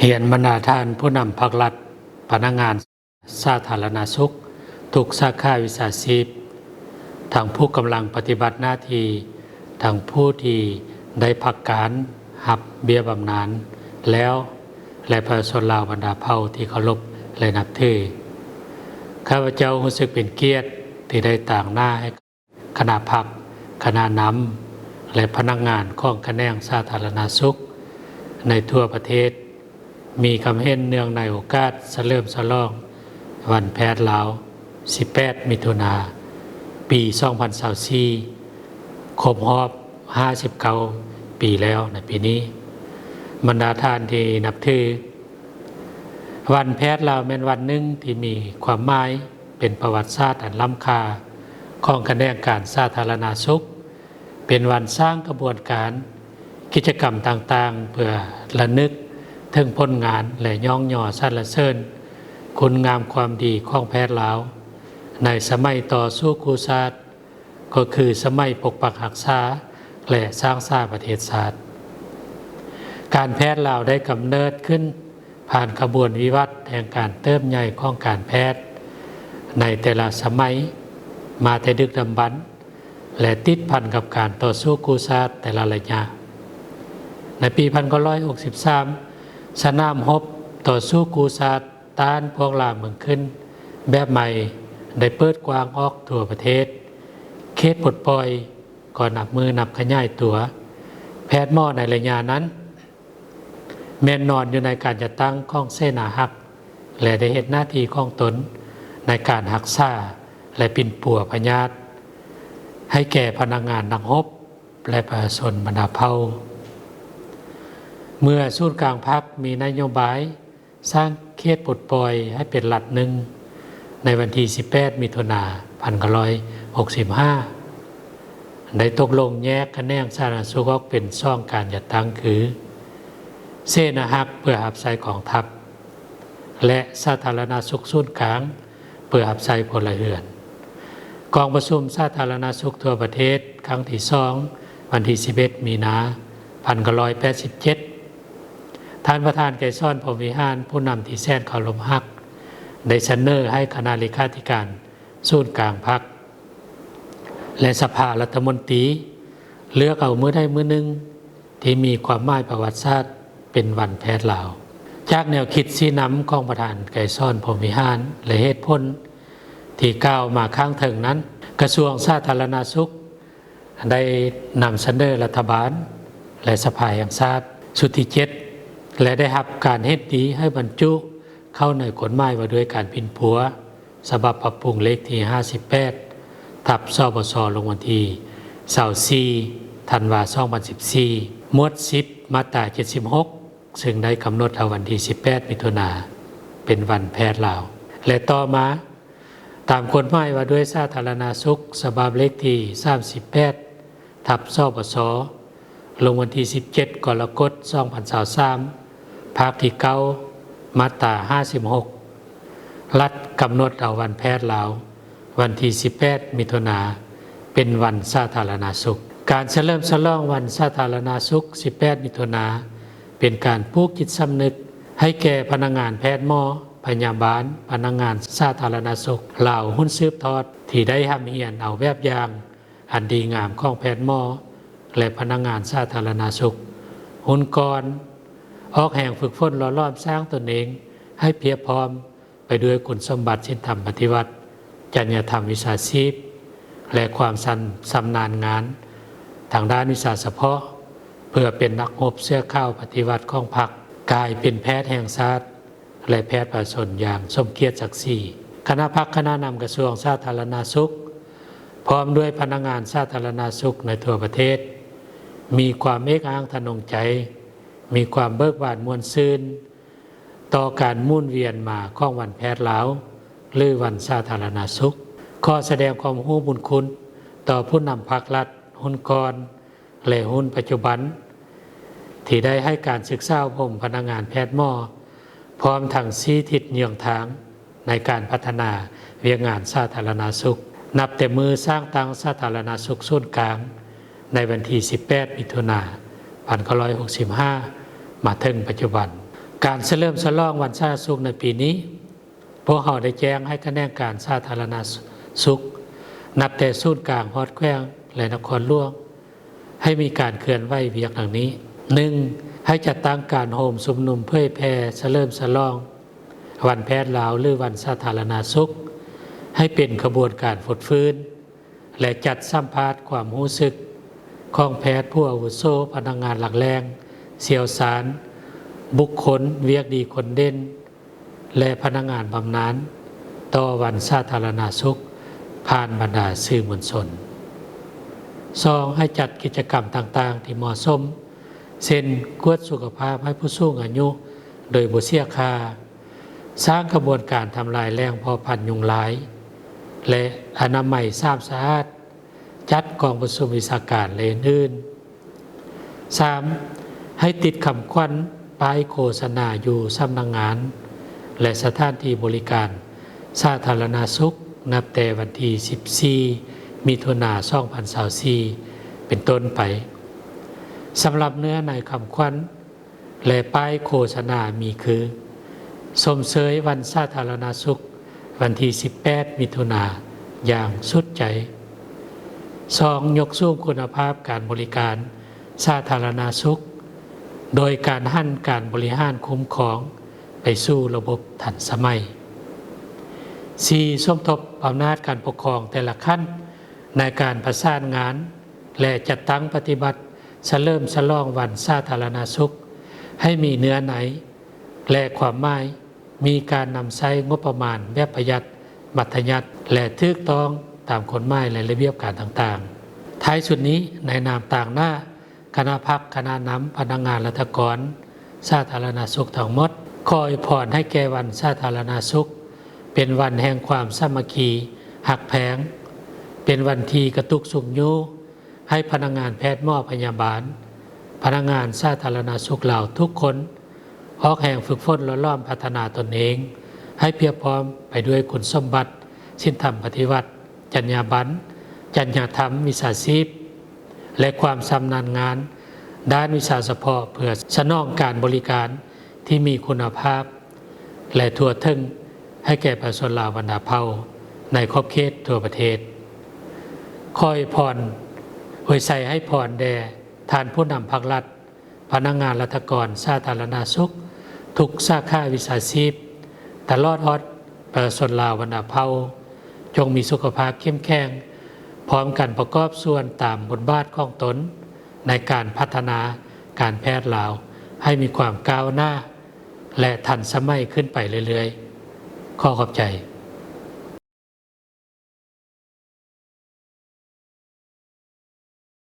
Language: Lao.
ຮຽນບັນດາທ່ານຜູ້ນຳພັກລັດ, ພະນັກງານສາທາລະນະສຸກທຸກສາຂາວິຊາຊີບ, ທັງຜູ້ກຳລັງປະຕິບັດໜ້າທີ່, ທັງຜູ້ທີ່ໄດ້ພັກການຮັບເບ້ຍບຳນານແລ້ວ ແລະ ປະຊາຊົນລາວບັນດາເຜົ່າທີ່ເຄົາລົບ ແລະ ນັບຖື. ຂ້າພະເຈົ້າຮູ້ສຶກເປັນກຽດທີ່ໄດ້ຕາງໜ້າໃຫ້ ຄະນະພັກ, ຄະນະນຳ ແລະ ພະນັກງານຂອງຂະແໜງສາທາລະນະສຸກໃນທົ່ວປະເທດ ມີຄຳເຫັນເນື່ອງໃນໂອກາດສະເຫຼີມສະຫຼອງວັນແພດລາວ ສິບແປດ ມິຖຸນາ ປີສອງພັນຊາວສີ່ ຄົບຮອບຫ້າສິບເກົ້າປີແລ້ວໃນປີນີ້. ບັນດາທ່ານທີ່ນັບຖື, ວັນແພດລາວແມ່ນວັນໜຶ່ງທີ່ມີຄວາມໝາຍ ເປັນປະຫວັດສາດອັນລ້ຳຄ່າຂອງຂະແໜງການສາທາລະນະສຸກ, ເປັນວັນສ້າງຂະບວນການ, ກິດຈະກຳຕ່າງໆ ເພື່ອລະນຶກເຖິງຜົນງານ ແລະ ຍ້ອງຍໍສັນລະເສີນຄຸນງາມຄວາມດີຂອງແພດລາວ ໃນສະໄໝຕໍ່ສູ້ກູ້ຊາດ, ກໍຄືສະໄໝປົກປັກຮັກສາ ແລະ ສ້າງສາປະເທດຊາດ. ການແພດລາວໄດ້ກຳເນີດຂຶ້ນຜ່ານຂະບວນວິວັດແຫ່ງການເຕີບໃຫຍ່ຂອງການແພດໃນແຕ່ລະສະໄໝ ມາແຕ່ດຶກດຳບັນ ແລະ ຕິດພັນກັບການຕໍ່ສູ້ກູ້ຊາດແຕ່ລະໄລຍະ. ໃນປີພັນເກົ້າຮ້ອຍຫົກສິບສາມ ສະໜາມຮົບຕໍ່ສູ້ກູ້ຊາດ ຕ້ານພວກລ່າເມືອງຂຶ້ນແບບໃໝ່ໄດ້ເປີດກວ້າງອອກທົ່ວປະເທດ, ເຂດປົດປ່ອຍກໍນັບມື້ນັບຂະຫຍາຍຕົວ. ແພດໝໍໃນໄລຍະນັ້ນແມ່ນນອນຢູ່ໃນການຈັດຕັ້ງຂອງເສນາຮັກ ແລະ ໄດ້ເຮັດໜ້າທີ່ຂອງຕົນໃນການຮັກສາ ແລະ ປິ່ນປົວພະຍາດໃຫ້ແກ່ພະນັກງານນັກຮົບ ແລະ ປະຊາຊົນບັນດາເຜົ່າ. ເມື່ອສູນກາງພັກມີນະໂຍບາຍ ສ້າງເຂດປົດປ່ອຍໃຫ້ເປັນລັດໜຶ່ງ ໃນວັນທີສິບແປດ ມິຖຸນາ ພັນເກົ້າຮ້ອຍຫົກສິບຫ້າ ໄດ້ຕົກລົງແຍກຂະແໜງສາທາລະນະສຸກອອກເປັນສອງການຈັດຕັ້ງຄື ເສນາຮັກເພື່ອຮັບໃຊ້ກອງທັບ ແລະ ສາທາລະນະສຸກສູນກາງເພື່ອຮັບໃຊ້ພົນລະເຮືອນ. ກອງປະຊຸມສາທາລະນະສຸກທົ່ວປະເທດຄັ້ງທີສອງ ວັນທີສິບເອັດ ມີນາ ພັນເກົ້າຮ້ອຍແປດສິບເຈັດ ທ່ານປະທານ ໄກສອນ ພົມວິຫານ ຜູ້ນຳທີ່ແສນເຄົາລົບຮັກ ໄດ້ສະເໜີໃຫ້ຄະນະເລຂາທິການສູນກາງພັກ ແລະ ສະພາລັດຖະມົນຕີ ເລືອກເອົາມື້ໃດມື້ໜຶ່ງທີ່ມີຄວາມໝາຍປະຫວັດສາດເປັນວັນແພດລາວ. ຈາກແນວຄິດຊີ້ນຳຂອງປະທານ ໄກສອນ ພົມວິຫານ ແລະ ເຫດຜົນທີ່ກ່າວມາຂ້າງເທິງນັ້ນ, ກະຊວງສາທາລະນະສຸກ ໄດ້ນຳສະເໜີລັດຖະບານ ແລະ ສະພາແຫ່ງຊາດຊຸດທີເຈັດ ແລະ ໄດ້ຮັບການເຫັນດີໃຫ້ບັນຈຸເຂົ້າໃນກົດໝາຍວ່າດ້ວຍການປິ່ນປົວ ສະບັບປັບປຸງເລກທີຫ້າສິບແປດ ທັບ ສບສ ລົງວັນທີຊາວສີ່ ທັນວາ ສອງພັນສິບສີ່ ໝວດສິບ ມາດຕາເຈັດສິບຫົກ ເຊິ່ງໄດ້ກຳນົດເອົາວັນທີສິບແປດ ມິຖຸນາ ເປັນວັນແພດລາວ ແລະ ຕໍ່ມາ ຕາມກົດໝາຍວ່າດ້ວຍສາທາລະນະສຸກ ສະບັບເລກທີສາມສິບແປດ ທັບ ສບສ ລົງວັນທີສິບເຈັດ ກໍລະກົດ ສອງພັນຊາວສາມ ພາກທີເກົ້າ ມາດຕາຫ້າສິບຫົກ ລັດກຳນົດເອົາວັນແພດລາວ ວັນທີສິບແປດ ມິຖຸນາ ເປັນວັນສາທາລະນະສຸກ. ການສະເຫຼີມສະຫຼອງວັນສາທາລະນະສຸກ ສິບແປດ ມິຖຸນາ ເປັນການປູກຈິດສຳນຶກໃຫ້ແກ່ພະນັກງານແພດໝໍ, ພະຍາບານ, ພະນັກງານສາທາລະນະສຸກລາວຮຸ່ນສືບທອດ ທີ່ໄດ້ຮ່ຳຮຽນເອົາແບບຢ່າງອັນດີງາມຂອງແພດໝໍ ແລະ ພະນັກງານສາທາລະນະສຸກຮຸ່ນກ່ອນ, ອອກແຮງຝຶກຝົນຫຼໍ່ຫຼອມສ້າງຕົນເອງໃຫ້ພຽບພ້ອມ ໄປດ້ວຍຄຸນສົມບັດສິນທຳປະຕິວັດ, ຈັນຍະທຳວິຊາຊີບ ແລະ ຄວາມຊຳ ຊຳນານງານທາງດ້ານວິຊາສະເພາະ ເພື່ອເປັນນັກຮົບເສື້ອຂາວປະຕິວັດຂອງພັກ, ກາຍເປັນແພດແຫ່ງຊາດ ແລະ ແພດປະຊາຊົນຢ່າງສົມກຽດສັກສີ. ຄະນະພັກຄະນະນຳກະຊວງສາທາລະນະສຸກ ພ້ອມດ້ວຍພະນັກງານສາທາລະນະສຸກໃນທົ່ວປະເທດ ມີຄວາມເອກອ້າງທະນົງໃຈ, ມີຄວາມເບີກບານມ່ວນຊື່ນ ຕໍ່ການໝູນວຽນມາຂອງວັນແພດລາວ ຫຼື ວັນສາທາລະນະສຸກ. ຂໍສະແດງຄວາມຮູ້ບຸນຄຸນຕໍ່ຜູ້ນຳພັກລັດຮຸ່ນກ່ອນ ແລະ ຮຸ່ນປັດຈຸບັນ ທີ່ໄດ້ໃຫ້ການສຶກສາອົບຮົມພະນັກງານແພດໝໍ ພ້ອມທັງຊີ້ທິດເຍືອງທາງໃນການພັດທະນາວຽກງານສາທາລະນະສຸກ ນັບແຕ່ມື້ສ້າງຕັ້ງສາທາລະນະສຸກສູນກາງ ໃນວັນທີສິບແປດ ມິຖຸນາ ພັນເກົ້າຮ້ອຍຫົກສິບຫ້າ ມາເຖິງປັດຈຸບັນ. ການສະເຫຼີມສະຫຼອງວັນສາທາລະນະສຸກໃນປີນີ້, ພວກເຮົາໄດ້ແຈ້ງໃຫ້ຂະແໜງການສາທາລະນະສຸກ ນັບແຕ່ສູນກາງຮອດແຂວງ ແລະ ນະຄອນຫຼວງ ໃຫ້ມີການເຄື່ອນໄຫວວຽກດັ່ງນີ້: ໜຶ່ງ ໃຫ້ຈັດຕັ້ງການໂຮມຊຸມນຸມເຜີຍແຜ່ສະເຫຼີມສະຫຼອງວັນແພດລາວ ຫຼື ວັນສາທາລະນະສຸກ ໃຫ້ເປັນຂະບວນການຟົດຟື້ນ ແລະ ຈັດສຳພາດຄວາມຮູ້ສຶກຂອງແພດຜູ້ອາວຸໂສ, ພະນັກງານຫຼັກແຫຼ່ງ, ຊ່ຽວຊານ, ບຸກຄົນວຽກດີຄົນເດັ່ນ ແລະ ພະນັກງານບຳນານຕໍ່ວັນສາທາລະນະສຸກ ຜ່ານບັນດາສື່ມວນຊົນ. ສອງ ໃຫ້ຈັດກິດຈະກຳຕ່າງໆທີ່ເໝາະສົມ ເຊັ່ນ ກວດສຸຂະພາບໃຫ້ຜູ້ສູງອາຍຸໂດຍບໍ່ເສຍຄ່າ, ສ້າງຂະບວນການທຳລາຍແຫຼ່ງເພາະພັນຍຸງລາຍ ແລະ ອະນາໄມສາມສະອາດ, ຈັດກອງປະຊຸມວິຊາການ ແລະ ອື່ນໆ. ສາມ ໃຫ້ຕິດຄຳຂວັນປ້າຍໂຄສະນາຢູ່ສຳນັກງານ ແລະ ສະຖານທີ່ບໍລິການສາທາລະນະສຸກ ນັບແຕ່ວັນທີສິບສີ່ ມິຖຸນາ ສອງພັນຊາວສີ່ ເປັນຕົ້ນໄປ. ສຳລັບເນື້ອໃນຄຳຂວັນ ແລະ ປ້າຍໂຄສະນາມີຄື: ຊົມເຊີຍວັນສາທາລະນະສຸກ ວັນທີສິບແປດ ມິຖຸນາ ຢ່າງສຸດໃຈ. ສອງ ຍົກສູງຄຸນນະພາບການບໍລິການສາທາລະນະສຸກ ໂດຍການຫັນການບໍລິຫານຄຸ້ມຄອງໄປສູ່ລະບົບທັນສະໄໝ. ສີ່ ສົມທົບອຳນາດການປົກຄອງແຕ່ລະຂັ້ນໃນການປະສານງານ ແລະ ຈັດຕັ້ງປະຕິບັດສະເຫຼີມສະຫຼອງວັນສາທາລະນະສຸກ ໃຫ້ມີເນື້ອໃນ ແລະ ຄວາມໝາຍ, ມີການນຳໃຊ້ງົບປະມານແບບປະຢັດ, ບັດທະຍັດ ແລະ ຖືກຕ້ອງຕາມກົດໝາຍ ແລະ ລະບຽບການຕ່າງໆ. ທ້າຍສຸດນີ້, ໃນນາມຕາງໜ້າຄະນະພັກ, ຄະນະນຳພະນັກງານລັດຖະກອນສາທາລະນະສຸກທັງໝົດ, ຂໍອວຍພອນໃຫ້ແກ່ວັນສາທາລະນະສຸກ ເປັນວັນແຫ່ງຄວາມສາມັກຄີຮັກແພງ, ເປັນວັນທີ່ກະຕຸກຊຸກຍູ້ ໃຫ້ພະນັກງານແພດໝໍພະຍາບານ, ພະນັກງານສາທາລະນະສຸກລາວທຸກຄົນ ອອກແຮງຝຶກຝົນຫຼໍ່ຫຼອມພັດທະນາຕົນເອງ ໃຫ້ພຽບພ້ອມໄປດ້ວຍຄຸນສົມບັດ, ສິນທຳປະຕິວັດ, ຈັນຍາບັນ, ຈັນຍາທຳ, ວິຊາຊີບ ແລະ ຄວາມຊຳນານງານດ້ານວິຊາສະເພາະ ເພື່ອສະໜອງການບໍລິການທີ່ມີຄຸນນະພາບ ແລະ ທົ່ວເຖິງໃຫ້ແກ່ປະຊາຊົນລາວບັນດາເຜົ່າໃນຂອບເຂດທົ່ວປະເທດ. ຂໍອວຍພອນ, ອວຍໄຊໃຫ້ພອນແດ່ທ່ານຜູ້ນຳພັກລັດ, ພະນັກງານລັດຖະກອນສາທາລະນະສຸກ ທຸກສາຂາວິຊາຊີບ, ຕະຫຼອດຮອດປະຊາຊົນລາວບັນດາເຜົ່າ ຈົ່ງມີສຸຂະພາບເຂັ້ມແຂງ, ພ້ອມກັນປະກອບສ່ວນຕາມບົດບາດຂອງຕົນ ໃນການພັດທະນາການແພດລາວໃຫ້ມີຄວາມກ້າວໜ້າ ແລະ ທັນສະໄໝຂຶ້ນໄປເລື້ອຍໆ. ຂໍຂອບໃຈ.